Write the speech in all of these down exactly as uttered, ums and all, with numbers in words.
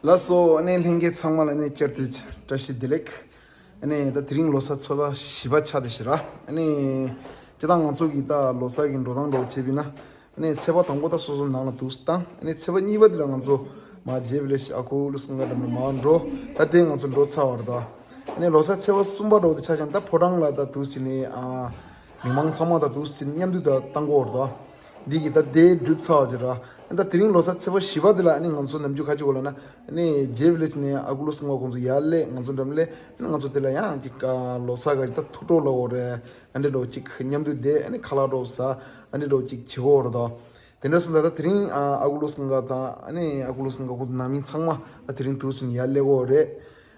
ལགས་སོ། ཨ་ནི་ལྷན་རྒྱས་ཚང་མ་ལ་ཨ་ནི་བསྐྱར་དུ་བཀྲ་ཤིས་བདེ་ལེགས། ཨ་ནི་ད་དེ་རིང་ལོ་གསར་ཚོད་ལྔ་བཞི་པ་ཆགས་བསྡད་ཤག་ར། ཨ་ནི་སྤྱིར་བཏང་ང་ཚོ་གི་ད་ལོ་གསར་གི་འགྲོ་སྟངས་འདྲ་བོ་བྱས་པ་ཡིན་ན། ཨ་ནི་ཚེས་པ་དང་པོ་ད་སོ་སོ་ནང་ལ་འདུག་སེ་བཏང་། ཨ་ནི་ཚེས་པ་གཉིས་པ་དེ་ལ་ང་ཚོ་མར་ཇེ་བི་ལེཇ་ཨ་ཁུ་ཀླུ་སྒང་ག་འགྲམ་ལ་མར་འགྲོ། ད་དེ་ང་ཚོ་འགྲོ་ཚར་བ་རེད་ད། ཨ་ནི་ལོ་གསར་ཚེས་པ་གསུམ་པ་འདྲ་བོ་དེ་ཆ་བཞག་ན་ད་ཕོ་བྲང་ལ་ད་འདུག་སེ་ནི་ཨ། མི་མང་ཚང་མ་ད་འདུག་སེ་མཉམ་དུ་ད་བཏང་གི་ཡོད་རེད་ད། འདི་གི་ད་དེ་འགྲུབ་ཚར་བ་ཅིག་ར། ད་དེ་རིང་ལོ་གསར་ཚེས་པ་བཞི་པ་དེ་ལ་ཨ་ནི་ང་ཚོ་ནམ་རྒྱུན་ག་རེ་བྱེད་ཀྱི་ཡོད་ལབ་ན། ཨ་ནི་ཇེ་བི་ལེཇ་ནས་ཨ་ཁུ་ཀླུ་སྒང་ག་ཁོང་ཚོ་ཡར་སླེབས། ང་ཚོ་འགྲམ་སླེབས། ཨ་ནི་ང་ཚོ་དེ་ལ་ཡང་ཅིག་ལོ་གསར་ག་ཅིག་ད་ཐུགས་སྤྲོ་ལབ་དགོས་རེད། ཨ་འདྲ་འདྲ་བོ་ཅིག་མཉམ་དུ་བསྡད། ཨ་ནི་ཁ་ལག་འདྲ་བོ་ཟ། ཨ་འདྲ་འདྲ་བོ་ཅིག་བྱེད་ཀྱི་ཡོད་རེད་ད། དེ་འདྲ་སོང་ཙང་ད་དེ་རིང་ཨ་ཨ་ཁུ་ཀླུ་སྒང་ག་དང་ཨ་ནི་ཨ་ཁུ་ཀླུ་སྒང་ག་ཁོང་ཚོ་ནང་མི་ཚང་མ་ད་དེ་རིང་འདུག་སེ་ཡར་སླེབས་ཀྱི་ཡོད་རེད།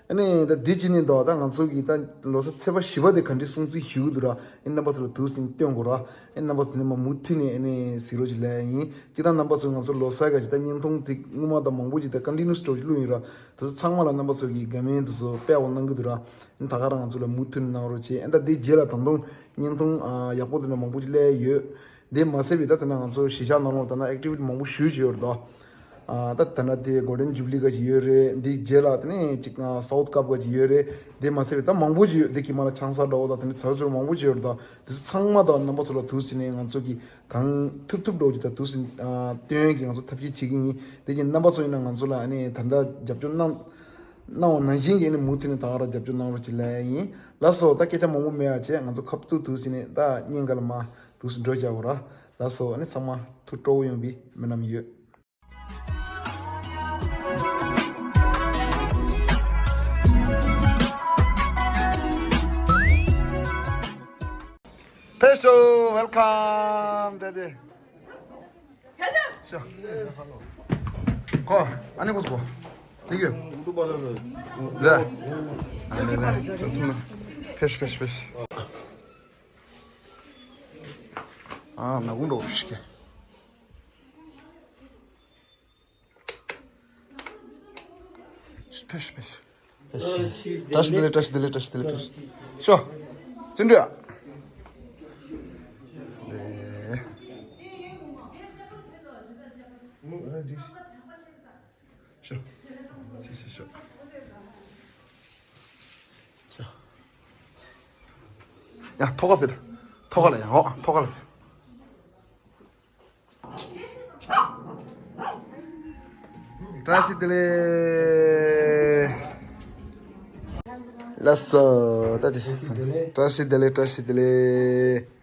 ཨ་ནི་ད་འདི་ཅི་ནི་འདུག་ད་ང་ཚོ་གི་ད་ལོ་གསར་ཚེས་པ་བཞི་པ་དེ་ག་འདྲ་སྲུང་བརྩི་ཞུ་གི་འདུག་ར། ཨ་ནི་རྣམ་པ་ཚོ་ལ་འདུག་སེ་སྟོན་དགོས་ར། ཨ་ནི་རྣམ་པ་ཚོ་ནི་མ་མུ་མཐུད་ནས་ཨ་ནི་གཟིགས་རོགས་ཅིག་ལབ་ཡ་ཡིན། སྤྱིར་བཏང་རྣམ་པ་ཚོ་ང་ཚོ་ལོ་གསར་ག་ཅིག་ད་བརྙན་ཐུང་དེ་སྔོན་མ་དང་མང་པོ་ཅིག་ད་ཀོན་ཊི་ནིའུ་སི་འདྲ་བོ་ཅིག་བླུགས་ཡོད་ར། དེ་ཚོ་ཚང་མ་ལ་རྣམ་པ་ཚོ་གིས་དགའ་མོས་དེ་ཚོ་དཔེ་ཡག་པོ་གནང་གི་འདུག་ར། ཨ་ནི་ད་ག་རང་ང་ཚོ་ལ་མུ་མཐུད་ནས་གནང་རོགས་བྱེད། ཨ་ནི་ད་དེའི་རྗེས་ལ་ད་དུང་བརྙན་ཐུང་ཨ་ཡག་པོ་དེ་འདྲ་མང་པོ་ཅིག་སླེབས་ཡོད། དེ་མ་ཟད་པའི་ད་ད་ན་ང་ཚོ་གཞིས་ཆགས་ནང་ལོགས་ད་ན་ཨེག་ཊི་བི་ཊི་མང་པོ་ཞེ་པོ་ཅིག་ཡོད་རེད་དོ། ཨ་ད་ད་ན་དེ་གོལ་ཌེན་ཇུ་བི་ལི་ག་ཅིག་ཡོད་རེད། དེའི་རྗེས་ལ་དེ་ནས་ཅིག་ཨ་སའུཐ་ཀབ་ག་ཅིག་ཡོད་རེད། དེ་མ་ཟད་པའི་ད་མང་པོ་ཅིག་ཡོད། དེ་གི་མ་ལ་ཆང་ས་འདྲ་བོ་དང་དེ་ནས་ཚ་ཚུར་མང་པོ་ཅིག་ཡོད་རེད་དོ། དེ་ཚོ་ཚང་མ་དང་རྣམ་པ་ཚོ་ལ་འདུག་སེ་ནས་ང་ཚོ་གིས་གང་ཐུབ་ཐུབ་འདྲ་བོ་ཅིག་ད་འདུག་སེ་ཨ་སྟོན་ཡས་ཀྱི་ང་ཚོ་ཐབས་ཤེས་བྱེད་ཀྱི་ཡིན། དེ་གི་རྣམ་པ་ཚོ་ཡིན་ན་ང་ཚོ་ལ་ཨ་ནི་ད་ལྟ་རྒྱབ་སྐྱོར་གནང་གནང་བ་ནང་བཞིན་གྱི་ཨ་ནི་མུ་མཐུད་ནས་ད་ག་རང་རྒྱབ་སྐྱོར་གནང་རོགས་ཅིག་ལབ་ཡ་ཡིན། ལགས་སོ། ད་སྐད་ཆ་མང་པོ་མེད་པ་བྱས། ང་ཚོ་ཁ་ཐུག་འདུག་སེ་ནས་ད་སྙིང་ག་ལ་མ་འདུག་སེ་འགྲོ་བཞག་གོ་ར། ལགས་སོ། ཨ་ནི་ཚང་མ་ཐུགས་སྤྲོ་བོ་ཡོང་བའི་སྨོན་ལམ་ཡོད། ཕེབས་ཤོག་ཝེལ་ཀམ་ཏེ་ཏེ། ཤོག་ཁོ་ཨ་ནི་ཁོ་སོ། ལིག་ཡོད། རེད། ཨ་ནི་ནི་ཕེབས་ཕེབས་ཕེབས། ཨ་ན་གུང་འགྲོ་ཤི་ཀེ། ཕེབས་ཕེབས། བཀྲ་ཤིས་བདེ་ལེགས། བཀྲ་ཤིས་བདེ་ལེགས། བཀྲ་ཤིས་བདེ་ལེགས། བཀྲ་ཤིས་བདེ་ལེགས། ཤོག་བརྩོན་འགྲུས། ཨ། ཤོག་ཤོག་ཤོག་ཤོག་ཡ། ཐོག་ཁ་ཕེབས་དང་། ཐོག་ཁ་ལ་ཡ། འོ་ཐོག་ཁ་ལ། བཀྲ་ཤིས་བདེ་ལེགས། ལགས་སོ། ད་དེ། བཀྲ་ཤིས་བདེ་ལེགས། བཀྲ་ཤིས་བདེ་ལེགས།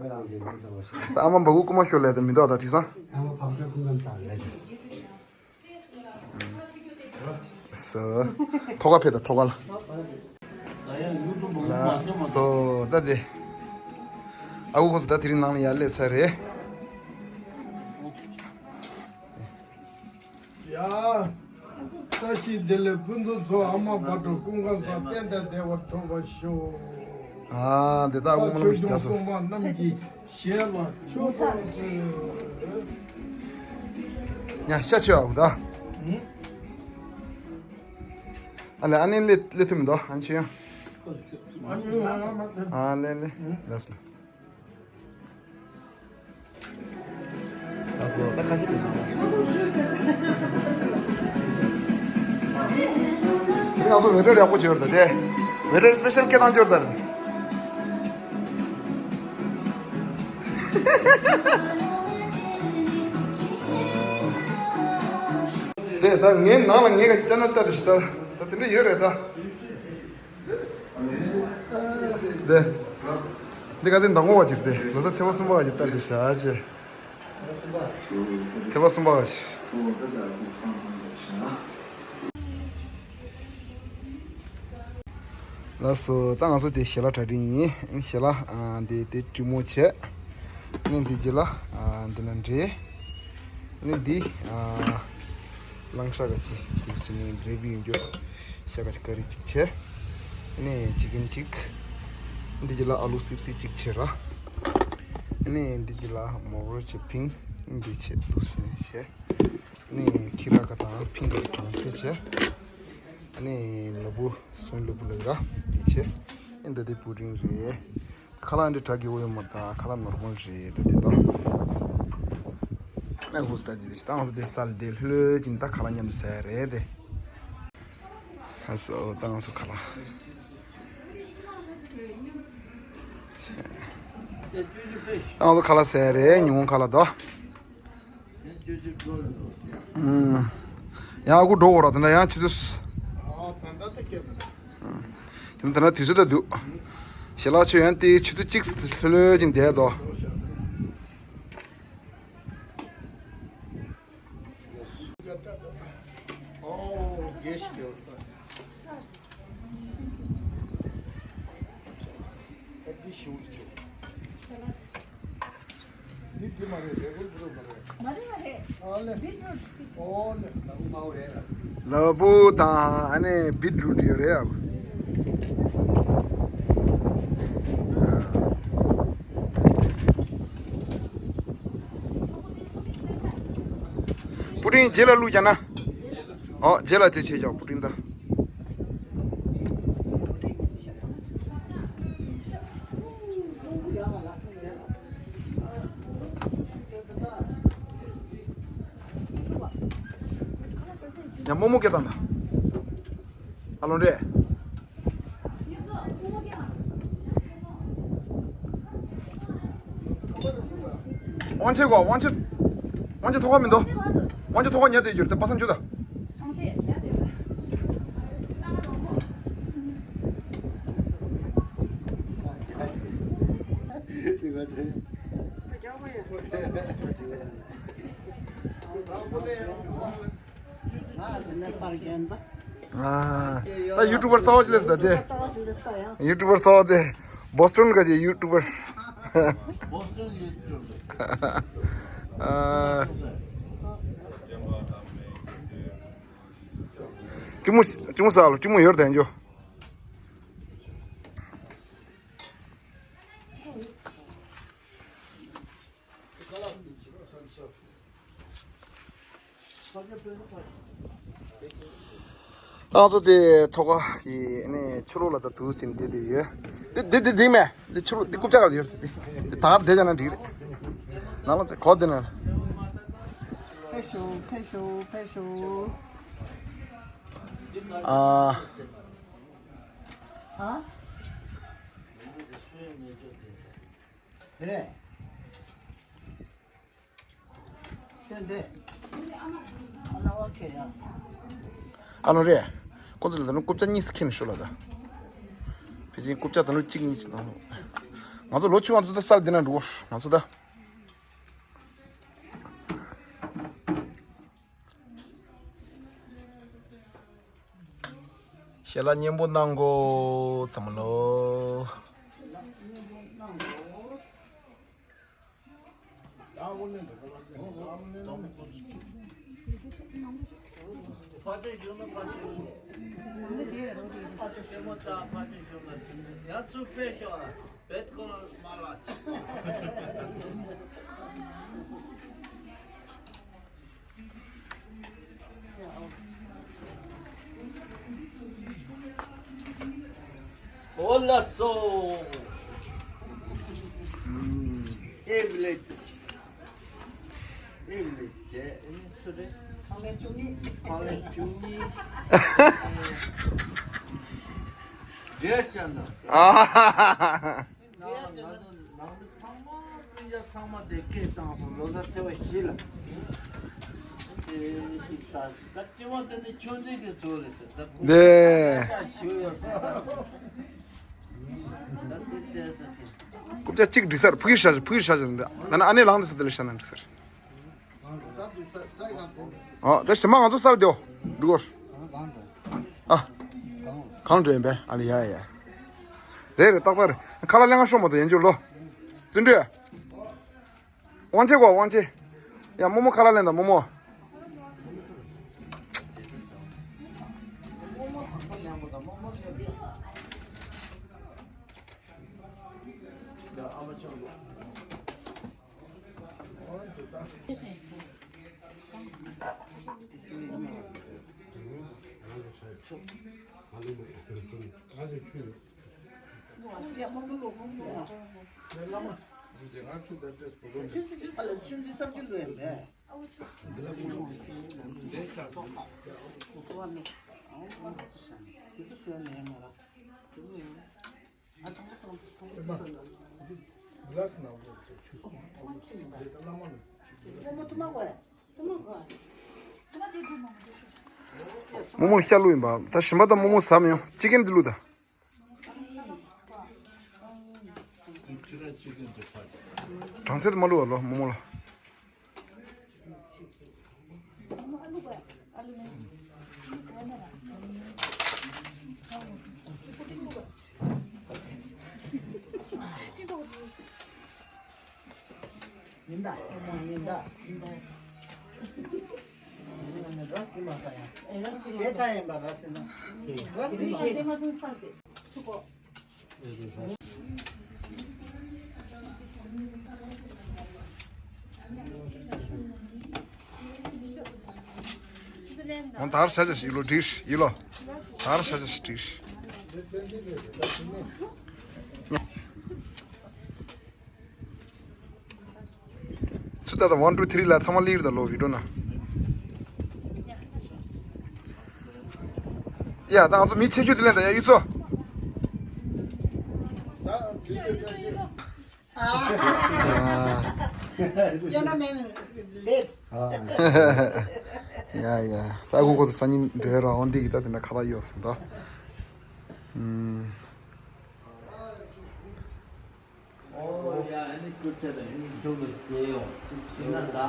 ད་ཨ་མ་འབའ་ཁུག་རྐུ་མ་ཤོར་ལབ་ཡ་ད་མི་འདུག་ད་དེང་སང་། ཨ་མ་ཕག་པའི་རྐུ་མ་ལ་ལས། སོ། ཐོག་ཁ་ཕེབས་དང་། ཐོག་ཁ་ལ། ལགས་སོ། ད་དེ། ཨ་ཁུ་ཁོང་ཚོ་ད་དེ་རིང་ནང་ལ་ཡར་སླེབས་ཚར་རེད། ཡ། བཀྲ་ཤིས་བདེ་ལེགས་ཕུན་ཚོགས་ཚོགས། ཨ་མ་བག་དྲོ་ཀུན་དགའ་བཟང་། གཏན་དང་བདེ་བར་ཐོབ་པར་ཤོག་ཨ་འདི་ད་དབུ་མ་ཆོས་སྐྱོང་སྲུང་མ་རྣམས་ཀྱི་ཞལ་ལ་མཆོད་པར་མཛོད། ཡ་ཤ་ཆོས་ཨ་ཁུ་ད། ཨ་ལེ་ཨ་ནི་ལེ་ལེ་ཐུབ་མི་འདུག་ཨ་ནི་ཆོས་ཡང་། ཨ་ལེ་ལེ་ལགས་སོ། ལགས་སོ། ད་ཁ་ཤས་དེ་ང་ཚོ་ཝེ་ཊར་ཡག་པོ་བྱོས་ར་ད། དེ་ཝེ་ཊར་སི་པེ་ཤལ་སྐད་བཏང་བྱོས་ར་ད། དེ་ད་ངའི་ནང་ལ་ངས་ག་ཅི་ཅ་ན་ལྟ་དེ་ཞིག་ད་ད་དེ་འདྲ་ཡོད་རེད་ད། འདི། འདི་ག་ཚོད་མདང་དགོང་བ་ཅིག་སྟེ། ལོ་གསར་ཚེས་པ་གསུམ་པ་བ་ཅིག་ལྟ་དེ་ཤ་ཆེ། ཚེས་པ་གསུམ་པ་བ་ཞིག་ལགས་སོ། ད་ང་ཚོ་དེ་ཞལ་ལག་གྲ་སྒྲིག་ཡིན། ཞལ་ལག་ཨ་འདི་དེ་དྲི་མོ་བྱས། ཨ་ནི་འདི་རྗེས་ལ་ཨ་འདི་ན་འབྲས། ཨ་ནི་འདི་ཨ་གླང་ཤ་ག་ཅི་འདི་ཅི་ནི་འབྲས་བུ་ཡིན་རྒྱུ། ཤ་ག་ཅི་ཀ་རི་ཅིག་བྱས། ཨ་ནི་ཅི་ཀན་ཅིག་ཨ་ནི་འདི་རྗེས་ལ་ཨ་ལུ་སིབ་སི་ཅིག་བྱས་ར། ཨ་ནི་འདི་རྗེས་ལ་མོག་རོལ་བྱས་ཕིང་། ཨ་ནི་འདི་བྱས་ཏུ་སི་བྱས། ཨ་ནི་ཁྱི་ར་ག་དང་ཕིང་ག་གྲང་ཚལ་བྱས། ཨ་ནི་ལ་བུ་སོན་ལ་བུ་ལ་ར་འདི་བྱས། ཨ་ནི་འདི་འདི་པུ་ཌིང་རེད། ཁ་ལག་འདི་དྲ་རྒྱུ་ཡོད་མ་ད་ཁ་ལག་ནོར་མོ་རེད་དེ་དེ་དོ། ཨ་ཧུ་སྟ་ཇི་དེ་ཏང་སུ་དེ་སལ་དེ་ལྷོད་ཀྱིན་ད་ཁ་ལག་མཉམ་དུ་ཟ་རེད་དེ། ཨ་སོ་ཏང་སུ་ཁ་ལག་ཏང་སུ་ཁ་ལག་ཟ་རེད། ཉིན་གུང་ཁ་ལག་དོ། ཡང་ཨ་ཁུ་འགྲོ་འོ་ར་དེ་འདྲ་ཡང་ཆུ་ཚོད། དེ་འདྲ་དུས་ཚོད་ད་འདུག་ཞལ་ལག་ཆུ་ཡང་དེ་ཆུ་ཚོད་གཅིག་ལྷོད་ཀྱིན་བསྡད་དོ། འདི་ཞུ་ཆོག་འདི་འདི་མ་རེད། རེ་གུར་འགྲོ་མ་རེད། མ་རེད་མ་རེད། ཨ་ལེ། བིཊ་རུཊ། ཨོ་ལེ། ལ་བུ་མའོ་རེད་ལ། ལ་བུ་དང་ཨ་ནི་བིཊ་རུཊ་ཡོད་རེད་ཨ། པུ་ཏིང་རྗེས་ལ་བླུགས་ཀྱང་ན། ཨོ་རྗེས་ལ་དེ་བྱེད་ཀྱང་པུ་ཏིང་ད། ཡང་རྨོ་མོ་སྐད་བཏང་ད། ཨ་ལོ་འདྲེ། དབང་ཆེ་གོ་དབང་ཆེ། དབང་ཆེ་ཐོག་ཁ་མི་འདུག་དབང་ཆེ་ཐོག་ཁ་ཉལ་དེ་རྒྱུར་དེ་པ་སངས་ཆུ་ད། ད་ཡུ་ཊུ་བར་གསར་པ་ཅིག་སླེབས་སོང་ད་དེ། ཡུ་ཊུ་བར་གསར་པ་དེ། བོ་སི་ཊོན་ག་ཅེ་ཡུ་ཊུ་བར། བོ་སི་ཊོན་ཡུ་ཊུ་བར། ཨ། ཀྲི་མོ་ཀྲི་མོ་ཟ་ལོ་ཀྲི་མོ་ཡོར་དན་ཇོ། ང་ཚོ་དེ་ཐོག་ཁ་གི་ནས་ཕྱི་ལོགས་ལ་ད་དུ་ཟིན་བསྡད་དེ་ཡོད། དེ་དེ་དེ་འདིང་མེད། དེ་ཕྱི་ལོགས་དེ་རྐུབ་ཀྱག་ག་ཡོད་ཟེར་དེ། དེ་ད་གར་བསྡད་ཀྱང་ན་འགྲིག་རེད། ནང་ལ་དེ་གོ་དེ་ན། ཕེབས་ཤོག་ཕེབས་ཤོག་ཕེབས་ཤོག་ཨ། ཧ། རེད། ཨ་ལོ་རེད། ཁོ་ཚོ་ལ་ད་ནུ་རྐུབ་ཀྱག་གཉིས་སུ་ཁྱེར་ནས་ཤོག་ལ་ད། ཕལ་ཆེར་རྐུབ་ཀྱག་ད་ནུ་གཅིག་གཉིས་ཤིག་གནང་། ང་ཚོ་ལོ་ཆུང་བ་ཚོ་ད་སར་འདི་ན་འགྲོ་གོ་ང་ཚོ་ད། ཞལ་ལག་སྙན་པོ་གནང་གོ་ཚང་མ་ལོ། ཕ་ཏི་བཞུགས་ན་ཕ་ཏི་བཞུགས། ཕ་ཏི་བཞུགས་ན་ཕ་ཏི་བཞུགས། ཡང་ཚུར་ཕེབས་ཤོག་བེད་ཀོ་མ་ལགས། ཨོ་ལ་སོ། ཨེ་བླེ། ཨེ་བླེ་ཅེ་ཨེ་ནི་སུ་རེད། ཁང་ལེན་བཅུ་གཉིས། ཁང་ལེན་བཅུ་གཉིས། འདྲེས་ཅན་དང་། ཨ་ཧ་ཧ་ཧ། ང་ང་ཚོ་ནང་མི་ཚང་མ་སྤུན་ཀྱག་ཚང་མ་དེ་སྐད་བཏང་སོང་ལོ་གསར་ཚེས་པ་བཞི་ལ། དེ་གཅིག་ས་ད་ལྟད་མོ་དེ་ནི་ཆུང་འདྲིས་ཀྱི་ཚུལ་རེད་ཟེར་ད་བུ་དེ་ཞུ་ཡོད་ཟེར་ད་དེ་བལྟས་ས་ཅི། རྐུབ་ཀྱག་གཅིག་འགྲིག་སར་ཕུ་གིར་བཞག་ཕུ་གིར་བཞག་ད་ནི་ཨ་ནེ་ལངས་ཏེ་ས་དེ་ལ་བཞག་ན་འགྲིག་སར། ཨ་ད་ཞི་མ་ང་ཚོ་སར་དེའོ་འགྲིག་གོ་ཨ། གང་འགྲོ་ཡིན་པས་ཨ་ལི་ཡ་ཡ། རེད་རེད་ཏག་ཏག་རེད། ཁ་ལག་ལེན་ག་ཤོག་མ་གཏོགས་ཡན་ཆོད་ལོ། བརྩོན་འགྲུས། དབང་ཆེ་གོ་དབང་ཆེ། ཡ་རྨོ་མོ་ཁ་ལག་ལེན་དང་རྨོ་མོ། རྨོ་མོར་ཤ་བླུགས་ཡིན་པ། ད་ཞིམ་པ་དང་རྨོ་མོ་ཟ་མི་ཡོང་། ཅི་ཀན་འདི་བླུགས་ད། གྲང་ཚད་མ་བླུགས་བ་ལོ་རྨོ་མོ་ལ། ཡིན་ད། ཡིན་ད། ར་སི་མ་ས་ཡ། ཞེ་དྲག་ཡིན་པ་ར་སི་མ། ར་སི་མ། ཨོ་དར་ཤ་ཤ་ཞིག་ལོ་བྲིས་ཡིན་ལོ། དར་ཤ་ཤ་ཞིག་བྲིས། ཚུར་ལྟ་དང་ཝན་ཊུ་ཐི་རི་ལ་ཚང་མ་ལིར་དང་ལོ་བི་ཌིའོ་ན། ཡ་ད་ང་ཚོ་མི་ཆེ་ཤོས་དེ་ལེན་དང་ཡ་ཡུ་ཚོ། ཡ་ཡ་ད་ཁོ་ཁོ་ཚོ་སང་ཉིན་འབྲེལ་ར་འོང་འདི་གི་ད་དེ་འདྲ་ཁ་ལག་ཡོད་སོང་ད། ཨོ་ཡ། ཨ་ནི་སྐུ་ཚེ་ལ་ཨ་ནི་ཁྱོད་ལ་མཇལ་ཡོང་ཅིག་བྱས་ན་ད། རྒྱ་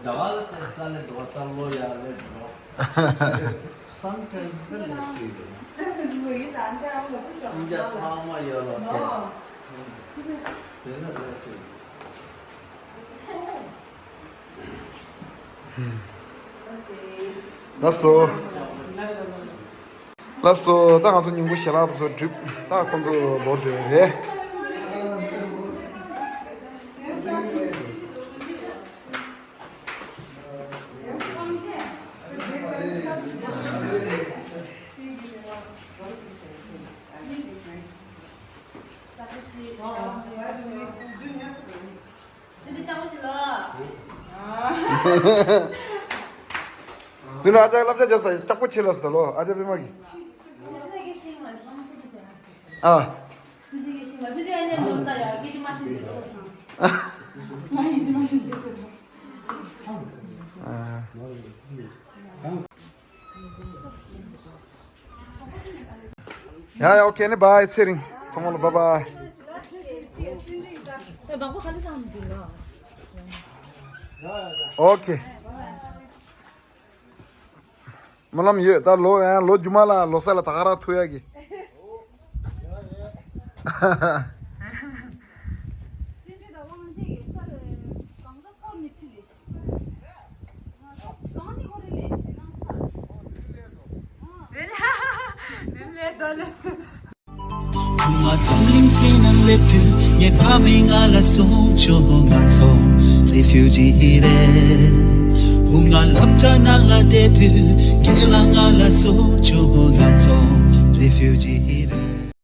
གར་ལ་དེ་དཀའ་ལས་འགྲོ་ད་ལོ་ཡ་ལས་འགྲོ། སམ་ཊའིམ་སི་ལས་བྱེད་དགོས། སེམས་ཀྱི་ཟུག་ཡིན་ད་འདི་ཨ་མ་ལ་ཕུ་ཤོག་ཨིན་ཇ་ཚང་མ་ཡོད་ལ་དེ། དེ་ན་ལས་བྱེད། ལགས་སོ། ལགས་སོ། ད་ང་ཚོ་ཉིན་གུང་ཞལ་ལག་དེ་ཚོ་བསྒྲུབས། ད་ཁོང་ཚོ་ལོག་འགྲོ་རེད། ཙི་ནུ་ཨ་ཅག་སློབ་གྲྭ་རྒྱག་ས་ལྕགས་པོ་ཆེ་ལ་སོ་ད་ལོ། ཨ་ཅག་པད་མ་གི། ཨ། ཨ། ཡ་ཡ། ཨོ་ཁེ། ནི་བཱའི། ཚེ་རིང་། ཚང་མ་ལ་བཱའི་བཱའི། ཨོ་ཁེ། སྨོན་ལམ་ཡོད། ད་ལོ་ཡང་ལོ་རྒྱུས་མ་ལ་ལོ་གསར་ལ་ད་ག་རང་ཐུག་ཡ་གི། བུ་ང་འཛམ་གླིང་སྟེང་ན་སླེབས་དུས། ངའི་ཕ་མས་ང་ལ་གསུངས་བྱུང་། ང་ཚོ་རི་ཕིའུ་ཇི་རེད། བུ་ང་སློབ་གྲྭ་ནང་ལ་བསྡད་དུས། རྒན་ལགས་ང་ལ་གསུངས་བྱུང་། ང་ཚོ་རི་ཕིའུ་ཇི་རེད།